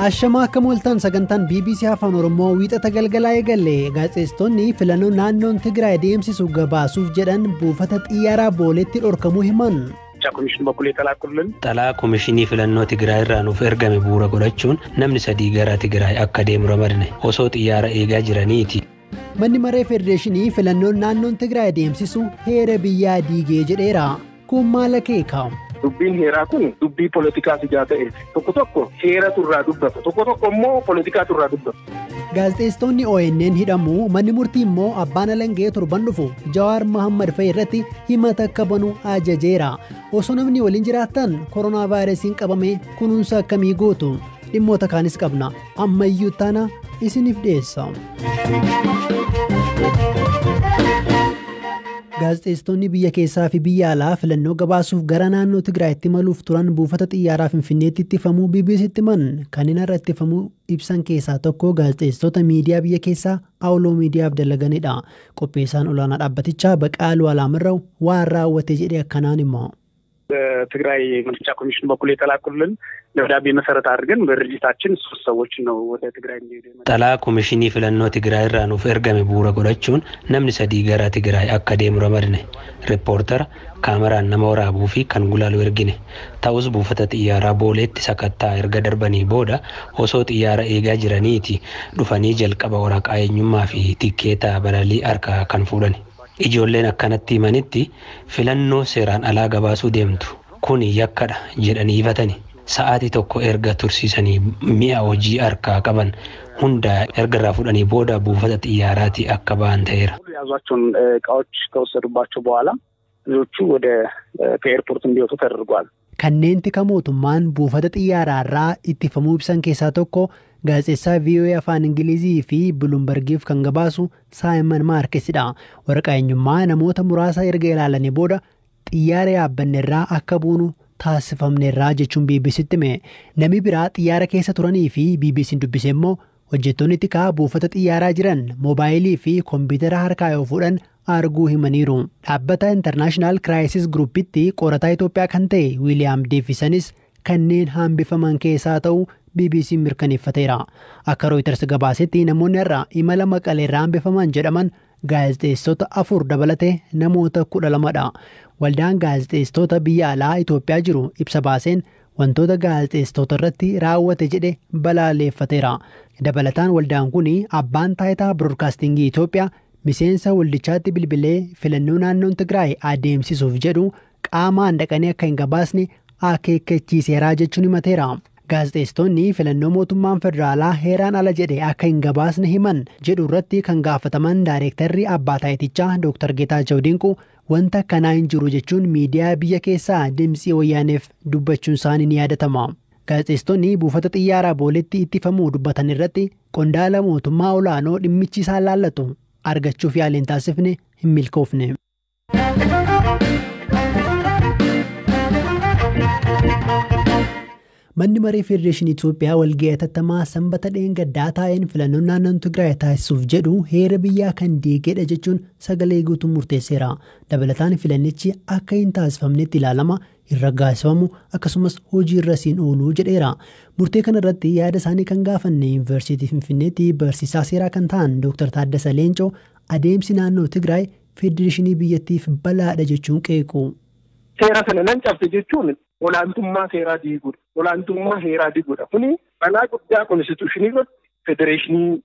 Ashamaa akka mooltan sagantaan BBC Afaan Oromoo wiixata galgalaa eegalle. Gaazexeessitoonni filannoo naannoon Tigraay deemsisu gabaasuuf jedhan buufata xiyyaaraa Booleetti dhorkamuu himan. ኮሚሽን በኩል የተላኩልን Xalaa komishinii filannoo Tigraay irraa nuuf ergame bu'uura godhachuun namni sadii gara Tigraay akka deemu ramadne osoo xiyyaara eegaa jiraniiti. Manni maree federeeshinii filannoon naannoon Tigraay deemsisu heera biyyaa diigee jedheera. Kun maal akeeka? Dubbiin heeraa kun dubbii poolitikaa ijaa ta'e tokko tokko heeratu irraa dubbata, tokko tokko immoo poolitikaatu irraa dubbata. Gaazexeessitoonni ONN hidhamu, manni murtii immoo abbaan alangee torban dhufu Jawaar Mohammad fa'i irratti himata akka banu ajajeera. Osoo namni waliin jiraattan koronaa vaayirasiin qabame kunuunsa akkamii gootu? Dhimmoota kaanis qabna. Ammayyuu taana isiniif dhiyeessa. Gaazexeessitoonni biyya keessaa fi biyya alaa filannoo gabaasuuf gara naannoo Tigraayitti imaluuf turan buufata xiyyaaraa Finfinneetti ittifamuu BBCtti himan. Kanneen har'a ittifamuu ibsan keessaa tokko gaazexeessitoota miidiyaa biyya keessaa Awuloo Miidiyaaf dalaganidha. Qopheessaan olaanaa dhaabbatichaa Baqaaluu Alaamirraw waan raawwate jedhee akkanaan hima. በትግራይ ምርጫ ኮሚሽን በኩል የተላኩልን ደብዳቤ መሰረት አድርገን በድርጅታችን 3 ሰዎች ነው ወደ ትግራይ እንዲሄዱ። Xalaa komishinii filannoo Tigraay irraa nuuf ergame bu'uura godhachuun namni sadii gara Tigraay akka deemu ramadne. Reeppoortara, kaameraan nama waraabuu fi kan gulaalu ergine. Ta'us buufata xiyyaaraa Booleetti sakattaa erga darbanii booda osoo xiyyaara eegaa jiraniiti dhufanii jalqaba waraqaa eenyummaa fi tikkeeta balalii harkaa kan fuudhan. Ijoolleen akkanatti himanitti filannoo seeraan alaa gabaasuu deemtu. Kun yakkadha jedhanii ifatani. Sa'aatii tokko erga tursiisanii mi'a hojii harkaa qaban hunda erga irraa fuudhanii booda buufata xiyyaaraatii akka ba'an ta'eera. የያዟቸውን እቃዎች ከወሰዱባቸው በኋላ ልጆቹ ወደ ከኤርፖርት እንዲወጡ ተደርጓል። Kanneen tika mootummaan buufata xiyyaaraarraa ittifamuu ibsan keessaa tokko gaazexeessaa VOA Afaan Ingilizii fi Biluumbargiif kan gabaasu Saayimon Maarkesidha. Waraqaa eenyummaa namoota muraasa erga ilaalanii booda xiyyaara yaabbanneerraa akka buunu taasifamneerraa jechuun BBCtti hime. Namni biraa xiyyaara keessa turanii fi BBC'n dubbise immoo hojjettoonni tikaa buufata xiyyaaraa jiran moobaayilii fi kompiitara harkaa yoo fuudhan arguu himaniiru. Dhaabbata International Crisis Groupitti qorataa Itoophiyaa kan ta'e Wiiliyaam Deevisanis kanneen hambifaman keessaa ta'uu BBC mirkaneeffateera. Akka Reuters gabaasetti namoonni har'a imala Maqaleerraa hambifaman jedhaman gaazexeessitoota 4 dabalatee namoota 12dha. Waldaan gaazexeessitoota biyya alaa Itoophiyaa jiru ibsa baaseen wantoota gaazexeessitoota irratti raawwate jedhe balaaleffateera. Dabalataan waldaan kun abbaan taayitaa biroodkaastingii Itoophiyaa miseensa waldichaatti bilbilee filannoo naannoon Tigraay adeemsisuuf jedhu qaamaan dhaqanii akka hin gabaasne akeekkachiiseeraa jechuun himateera. Gaazexeessitoonni filannoo mootummaan federaalaa heeraan ala jedhe akka hin gabaasne himan jedhu irratti kan gaafataman daayireektarri abbaa taayitichaa Dr. Geetaachoo Dinquu wanta akkanaa hin jiru jechuun miidiyaa biyya keessaa Dimtsii Wayyaaneef dubbachuun isaanii ni yaadatama. Gaazexeessitoonni buufata xiyyaaraa Booleetti ittifamuu dubbatan irratti qondaala mootummaa olaanoo dhimmichi isaan laallatu argachuuf yaaliin taasifne hin milkoofne. Manni maree Federeeshinii Itoophiyaa walga'ii hatattamaa sanbata dheengaddaa taa'een filannoon naannoon Tigraay taasisuuf jedhu heera biyyaa kan diigedha jechuun sagalee guutuu murteesseera. Dabalataan filannichi akka hin taasifamnetti ilaalama, hin raggaasifamu akkasumas hojii irra siin ooluu jedheera. Murtee kana irratti yaada isaanii kan gaafanne Yuunivarsiitii Finfinneetti barsiisaa seeraa kan ta'an Dr. Taaddasa Leencoo adeemsi naannoo Tigraay federeeshinii biyyattiif balaadha jechuun qeequ. Seera sana nan cabse jechuun olaantummaa seeraa diiguudha. Olaantummaa heeraa diiguudha. Kuni balaa guddaa konstituushinii irratti federeeshinii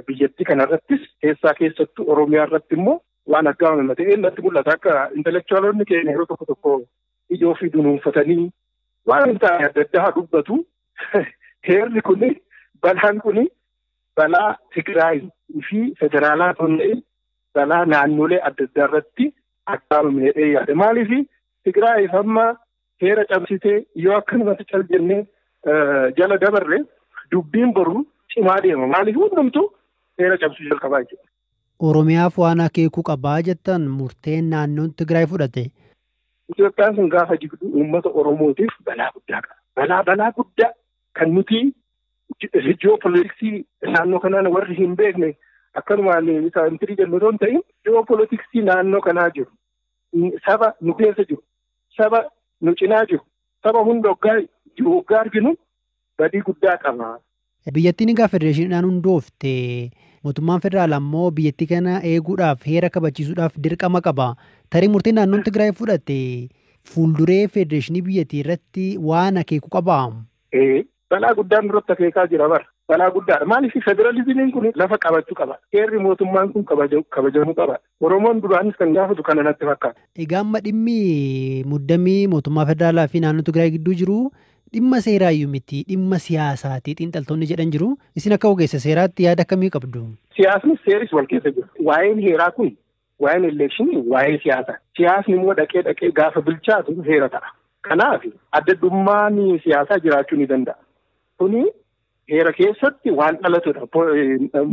biyyattii kanarrattis keessaa keessattuu Oromiyaa irratti immoo waan aggaamame ta'ee natti mul'ata. Akka intelektuwaalonni keenya yeroo tokko tokko ijoo fi dunuunfatanii waan hin taane adda addaa dubbatu. Heerri kuni balaan kuni balaa Tigraay fi federaalaa osoo hin ta'in balaa naannolee adda addaa irratti aggaamame jedhee yaada. Maaliif Tigraayiif amma heera cabsitee yoo akkanumatti cal jennee jala dabarre dubbiin boru cimaa deema. Maaliif hundumtuu heera cabsuu jalqabaa jechuudha. Oromiyaaf waan akeekuu qabaa jettan murteen naannoon Tigraay fudhate. Itoophiyaan sun gaafa jigdu uummata Oromootiif balaa guddaa qaba. Balaa guddaa kan nuti ji'oopolitiksii naannoo kanaan warri hin beekne akkanumaan intirii jennu osoo hin ta'in ji'oopolitiksii naannoo kanaa jiru. Saba nu keessa jiru, saba nu cinaa jiru, saba hunda hoggaa arginu badii guddaa qaba. Biyyattiin egaa federeeshiniidhaan hundoofte, mootummaan federaalaa immoo biyyattii kana eeguudhaaf heera kabachiisuudhaaf dirqama qaba. Tarii murtiin naannoon Tigraay fudhate fuulduree federeeshinii biyyattii irratti waan akeeku qabaa? Balaa guddaan duratti akeekaa jira bara. Balaa guddaadha. Maaliif federaalizimiin kun lafa qabachuu qaba. Heerri mootummaan kun kabajamuu qaba. Oromoon duraanis kan gaafatu kana natti fakkaata. Egaa amma dhimmi muddamii mootummaa federaalaa fi naannoo Tigraay gidduu jiru dhimma seeraayyuu miti, dhimma siyaasaati xiinxaltoonni jedhan jiru. Isin akka ogeessa seeraatti yaada akkamii qabdu? Siyaasni seeris wal keessa jiru. Waa'een heeraa kun, waa'een elekshinii waa'ee siyaasaa. Siyaasni immoo dhaqee dhaqee gaafa bilchaatu heera ta'a. Kanaaf addaddummaan siyaasaa jiraachuu ni danda'a. Kuni heera keessatti waan dhalatudha.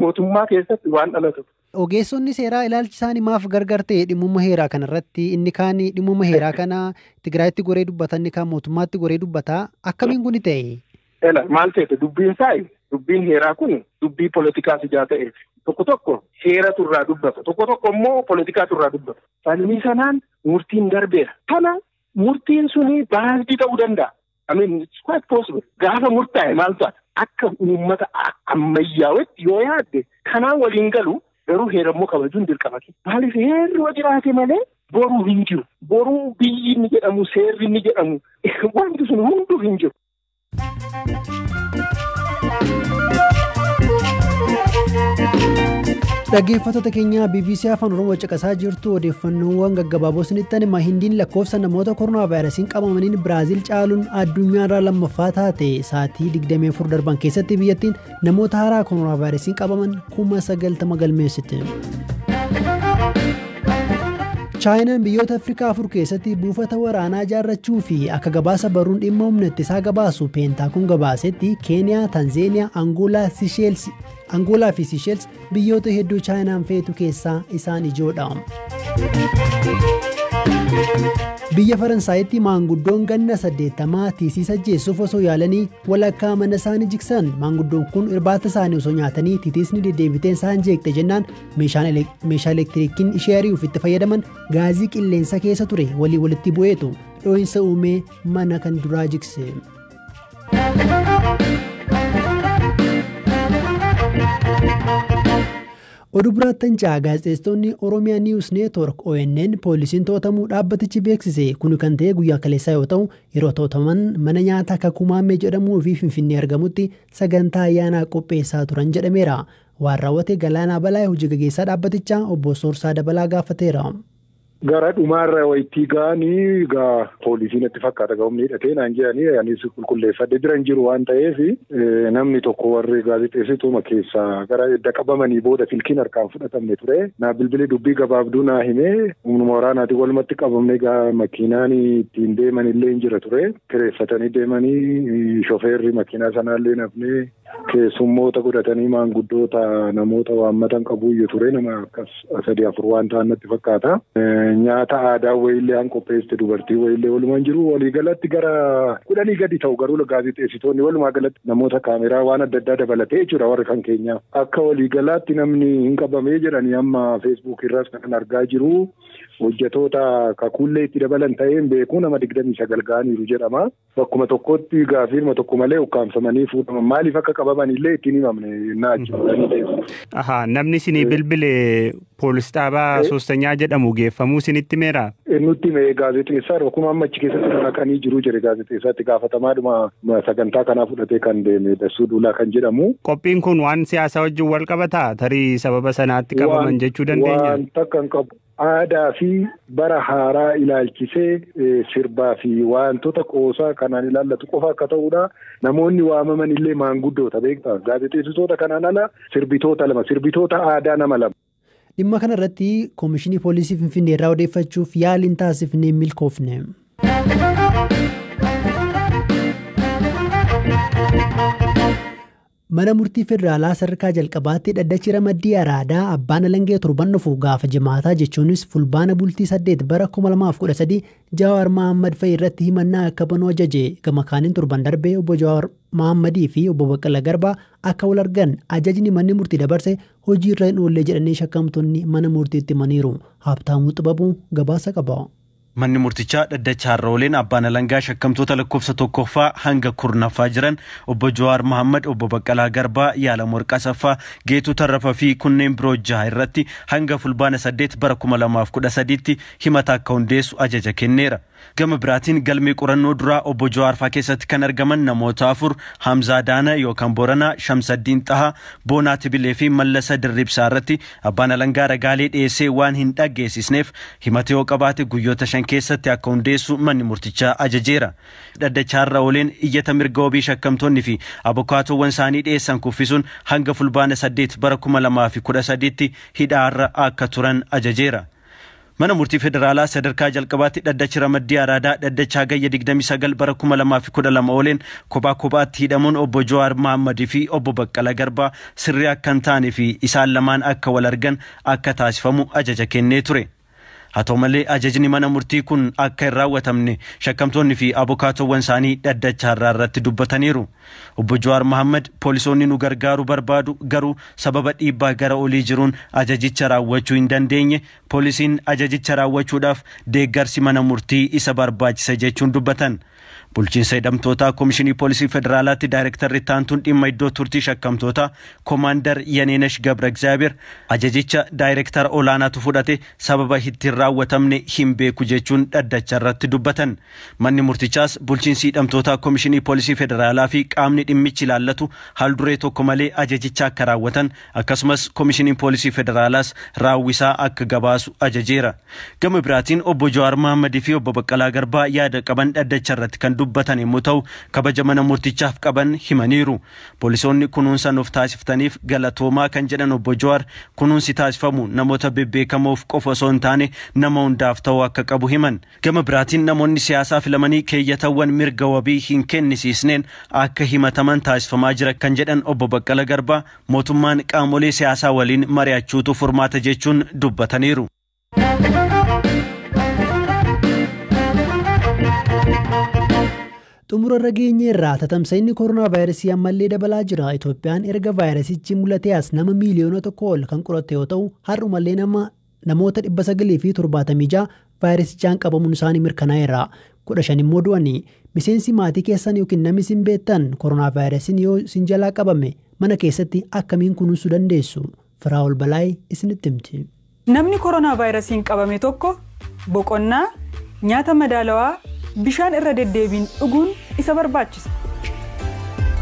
Mootummaa keessatti waan dhalatudha. Ogeessonni seeraa ilaalchi isaanii maaf gargar ta'e dhimmuma heeraa kanarratti? Inni kaan dhimmuma heeraa kana Tigraayitti goree dubbata, inni kaan mootummaatti goree dubbata. Akkamiin kuni ta'e? Ela maal ta'e dubbiin isaa, dubbiin heeraa kun dubbii poolitikaas ijaa ta'eef tokko tokko heeratu irraa dubbata, tokko tokko immoo poolitikaatu irraa dubbata. Falmii sanaan murtiin darbeera. Kana murtiin suni baasii ta'uu danda'a. I mean, it's quite possible. Gaafa murtaa'e maal ta'a? Akka uummata ammayyaa'etti yoo yaadde kanaan waliin galu, garuu heera immoo kabajuun dirqama. Maaliif heerri yoo jiraate malee boruu hin jiru. Boruu biyyi inni jedhamu, seerri inni jedhamu, wanti sun hunduu hin jiru. Dhaggeeffattoota keenya, BBC Afaan Oromoo caqasaa jirtu. Odeeffannoowwan gaggabaaboo isinitti hima. Hindiin lakkoofsa namoota koronaa vaayirasiin qabamaniin Biraaziil caaluun addunyaarraa lammaffaa taate. Sa'aatii 24 darban keessatti biyyattiin namoota haaraa koronaa vaayirasiin qabaman 90,000 galmeessite. Chaayinaan biyyoota Afrikaa afur keessatti buufata waraanaa ijaarrachuu fi akka gabaasa barruun dhimma humna ittisaa gabaasu Peentaagoon gabaasetti Keeniyaa, Tanzeeniyaa, Angoolaa fi Siisheels biyyoota hedduu Chaayinaan feetu keessaa isaan ijoodha. Biyya Faransaayitti maanguddoon ganna 80 tisiisa ajjeessuuf osoo yaalanii walakkaa mana isaanii jigsan. Maanguddoon kun irbaata isaanii osoo nyaatanii titiisni deddeebiteen isaan jeeqxe jennaan meeshaa elektirikiin ishee ari'uuf itti fayyadaman gaazii qilleensa keessa ture walii walitti bu'eetu dhoo'insa uumee mana kan duraa jigse. Oduu biraattan ce'a. Gaazexeessitoonni Oromiyaa News Network ONN poolisiin to'atamuu dhaabbatichi beeksise. Kun kan ta'e guyyaa kaleessaa yoo ta'u, yeroo to'ataman mana nyaataa Kakuu Maammee jedhamuu fi Finfinnee argamutti sagantaa ayyaanaa qopheessaa turan jedhameera. Waan raawwate Galaanaa Balaa hojii gaggeessaa dhaabbatichaa obbo Soorsaa Dabalaa gaafateera. Gara dhumaarra wayittii ga'anii egaa poolisiin itti fakkaata ga'umni hidhatee naan jedhanii, anis qulqulleeffadhe bira hin jiru waan ta'eef, namni tokko warri gaazexeessituuma keessaa gara edda qabamanii booda silkiin harkaan fudhatamne ture. Naa bilbilee dubbii gabaabduu naa himee, humnuma waraanaatiin walumatti qabamne. Egaa makiinaan ittiin deeman illee hin jira ture. Kireeffatanii deemanii, shofeerri makiinaa sanaallee nafnee, keessummoota godhatanii maanguddoota namoota waammatan qabuyyuu ture, nama akkas sadii afur waan ta'an natti fakkaata. Nyaata aadaa wayiillee han qopheessite dubartii wayiillee walumaan jiru. Waliigalatti gara 10 gadi ta'u, garuu gaazexeessitoonni walumaa galatti namoota kaameraa waan adda addaa dabalatee jechuudha warri kan keenya. Akka waliigalaatti namni hin qabamee jedhanii amma Feesbuuk irras kan argaa jiru, hojjetoota kakuullee itti dabalan ta'een beekuu, nama 29 ga'aniiru jedhama. Bakkuma tokkotti gaafiirma tokko malee ukkaamsamanii fuudhaman, maaliif akka qabaman illee ittiin himamne naa Ahaa, namni isinii bilbile poolis xaabaa Soostanyaa jedhamu geeffamuu isinitti meera? Nutti hime gaazexeessaa, akkuma amma achi keessatti naqanii jiru jedhe gaazexeessaatti gaafatamaadhuma sagantaa kanaa fudhatee kan deeme, Dassuu Duulaa kan jedhamu. Qophiin kun waan siyaasaa wajjin wal qabataa? Tarii sababa sanaatti qabaman jechuu dandeenya? Waan takka hin qabu. Aadaa fi bara haaraa ilaalchisee sirbaa fi wantoota qoosaa kanaan ilaallatu qofa akka ta'udha. Namoonni waamaman illee maanguddoota beektaa. Gaazexeessitoota kanaan ala sirbitoota lama, sirbitoota aadaa nama lama. Dhimma kana irratti Koomishinii Poolisii Finfinnee irraa odeeffachuuf yaaliin taasifnee milkoofne. Mana murtii federaalaa sadarkaa jalqabaatti dhaddachi ramaddii Araadaa abbaan alangee torban dhufu gaafa jimaataa, jechuunis Fulbaana bultii 8 bara 2013, Jawaar Mahammad fa'i irratti himannaa akka banuu ajaje. Gama kaaniin torban darbee obbo Jawaar Mahammadii fi obbo Baqqalaa Garbaa akka wal argan ajajni manni murtii dabarse hojii irra hin oolle jedhanii shakkamtoonni mana murtiitti himaniiru. Haabtaamuu Xibabuu gabaasa qaba. Manni murtichaa dhaddacha har'a ooleen abbaan alangaa shakkamtoota lakkoofsa 1ffaa hanga 10ffaa jiran obbo Jawaar Mohammad, obbo Baqqalaa Garbaa, Yaalamuwarq Asaffaa, Geetuu Tarrafaa fi kunneen biroo 6 irratti hanga fulbaana 8 bara 2013tti himata akka hundeessu ajaja kenneera. Gama biraatiin galmee qorannoo duraa obbo Jawaar fa'aa keessatti kan argaman namoota 4 Hamzaa Daana yookaan Booranaa, Shamsaddiin Xahaa, Boonaa Tibilee fi Mallasa Dirribsaa irratti abbaan alangaa ragaalee dhiyeessee waan hin dhaggeessisneef himata yoo qabaate guyyoota 5 keessatti akka hundeessu manni murtichaa ajajeera. Dhaddacha har'a ooleen iyyata mirga wabii shakkamtoonni fi abukaatoowwan isaanii dhiyeessan kuffisuun hanga fulbaana 8 bara 2013tti hidhaarra akka turan ajajeera. Mana murtii federaalaa sadarkaa jalqabaatti dhaddachi ramaddii Araadaa dhaddacha hagayya 29 bara 2012 ooleen kophaa kophaatti hidhamuun obbo Jawaar Mohammadii fi obbo Baqqalaa Garbaa sirrii akka hin taane fi isaan lamaan akka wal argan akka taasifamu ajaja kennee ture. Haa ta'u malee ajajni mana murtii kun akka hin raawwatamne shakkamtoonni fi abukaatoowwan isaanii dhaddacha har'aa irratti dubbataniiru. Obbo Jawaar Mohammad poolisoonni nu gargaaruu barbaadu garuu sababa dhiibbaa gara olii jiruun ajajicha raawwachuu hin dandeenye, poolisiin ajajicha raawwachuudhaaf deeggarsi mana murtii isa barbaachisa jechuun dubbatan. Bulchiinsa hidhamtootaa Komishinii Poolisii Federaalaatti Daayirektarri Taantuun dhimma iddoo turtii shakkamtootaa Koomaandar Yaneenash Gabra Egzaabeer ajajicha daayirektara olaanaatu fudhate sababa ittiin raawwatamne hin beeku jechuun dhaddacha irratti dubbatan. Manni murtichaas bulchiinsi hidhamtootaa Komishinii Poolisii Federaalaa fi qaamni dhimmichi ilaallatu haal duree tokko malee ajajicha akka raawwatan akkasumas Komishiniin Poolisii Federaalaas raawwisaa akka gabaasu ajajeera. Gama biraatiin obbo Jawaar Mohammadii fi obbo Baqqalaa Garbaa yaada qaban dhaddacha irratti kan dubbatan yommuu ta'u kabaja mana murtichaaf qaban himaniiru. Poolisoonni kunuunsa nuuf taasiftaniif galatoomaa kan jedhan obbo Jawaar kunuunsi taasifamu namoota bebbeekamoof qofa osoo hin taane nama hundaaf ta'uu akka qabu himan. Gama biraatiin namoonni siyaasaa filamanii keeyyatawwan mirga wabii hin kennisiisneen akka himataman taasifamaa jira kan jedhan obbo Baqqalaa Garbaa mootummaan qaamolee siyaasaa waliin mari'achuutu furmaata jechuun dubbataniiru. Xumura irra geenyeerraa tatamsa'inni koronaa vaayirasii ammallee dabalaa jira. Itoophiyaan erga vaayirasichi mul'atee as nama miiliyoona 1 ol kan qoratte yoo ta'u har'umallee namoota 976 vaayirasichaan qabamuun isaanii mirkanaa'eera. 15 immoo du'anii. Miseensi maatii keessan yookiin namni isin beektan koronaa vaayirasiin yoo isin jalaa qabame mana keessatti akkamiin kunuunsuu dandeessu? Firaa'ol Balaay isinitti himti. Namni koronaa vaayirasiin qabame tokko boqonnaa, nyaata madaalawaa, bishaan irra deddeebiin dhuguun isa barbaachisa.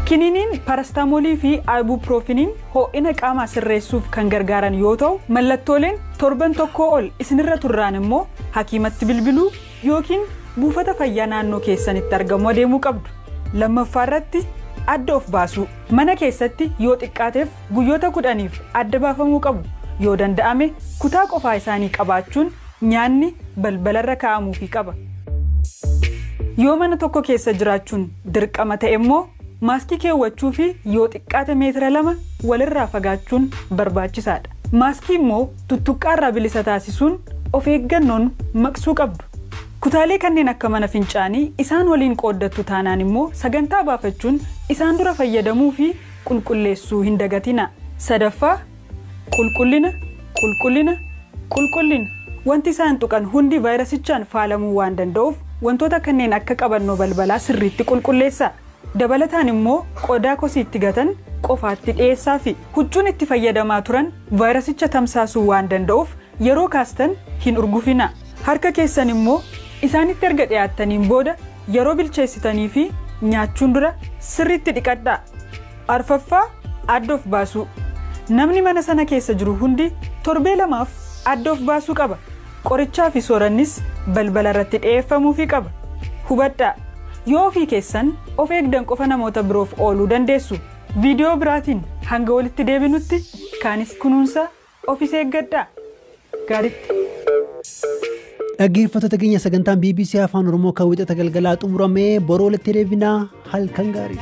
Kiniiniin parastaamoolii fi ibuuproofiniin ho'ina qaamaa sirreessuuf kan gargaaran yoo ta'u mallattooleen torban tokkoo ol isinirra turraan immoo hakiimatti bilbiluu yookiin buufata fayyaa naannoo keessanitti argamu adeemuu qabdu. Lammaffaa irratti adda of baasuu. Mana keessatti yoo xiqqaateef guyyoota 10f adda baafamuu qabu. Yoo danda'ame kutaa qofaa isaanii qabaachuun nyaanni balbalarra kaa'amuufii qaba. Yoo mana tokko keessa jiraachuun dirqama ta'e immoo maaskii keewwachuu fi yoo xiqqaate meetira 2 walirraa fagaachuun barbaachisaadha. Maaskii immoo tuttuqqaarraa bilisa taasisuun of eeggannoon maqsuu qabdu. Kutaalee kanneen akka mana fincaanii isaan waliin qooddattu taanaan immoo sagantaa baafachuun isaan dura fayyadamuu fi qulqulleessuu hin dagatina. Sadaffaa qulqullina, qulqullina, qulqullina. Wanti isaan tuqan hundi vaayirasichaan faalamuu waan danda'uuf wantoota kanneen akka qabannoo balbalaa sirriitti qulqulleessaa. Dabalataan immoo qodaa kosiitti gatan qofaatti dhiyeessaa fi huccuun itti fayyadamaa turan vaayirasicha tamsaasuu waan danda'uuf yeroo kaastan hin urgufina. Harka keessan immoo isaanitti erga dhiyaattaniin booda yeroo bilcheessitanii fi nyaachuun dura sirriitti dhiqadhaa. Arfaffaa adda of baasuu. Namni mana sana keessa jiru hundi torbee 2f adda of baasuu qaba. Qorichaa fi soorannis balbala irratti dhiyeeffamuufii qaba. Hubadhaa, yoo ofii keessan of eegdan qofa namoota biroof ooluu dandeessu. Viidiyoo biraatiin hanga walitti deebinutti kaanis kunuunsa ofis eeggadhaa. Gaaritti. Dhaggeeffattoota keenya sagantaan BBC Afaan Oromoo kan wixata galgalaa xumuramee boroo walitti deebinaa halkan gaarii.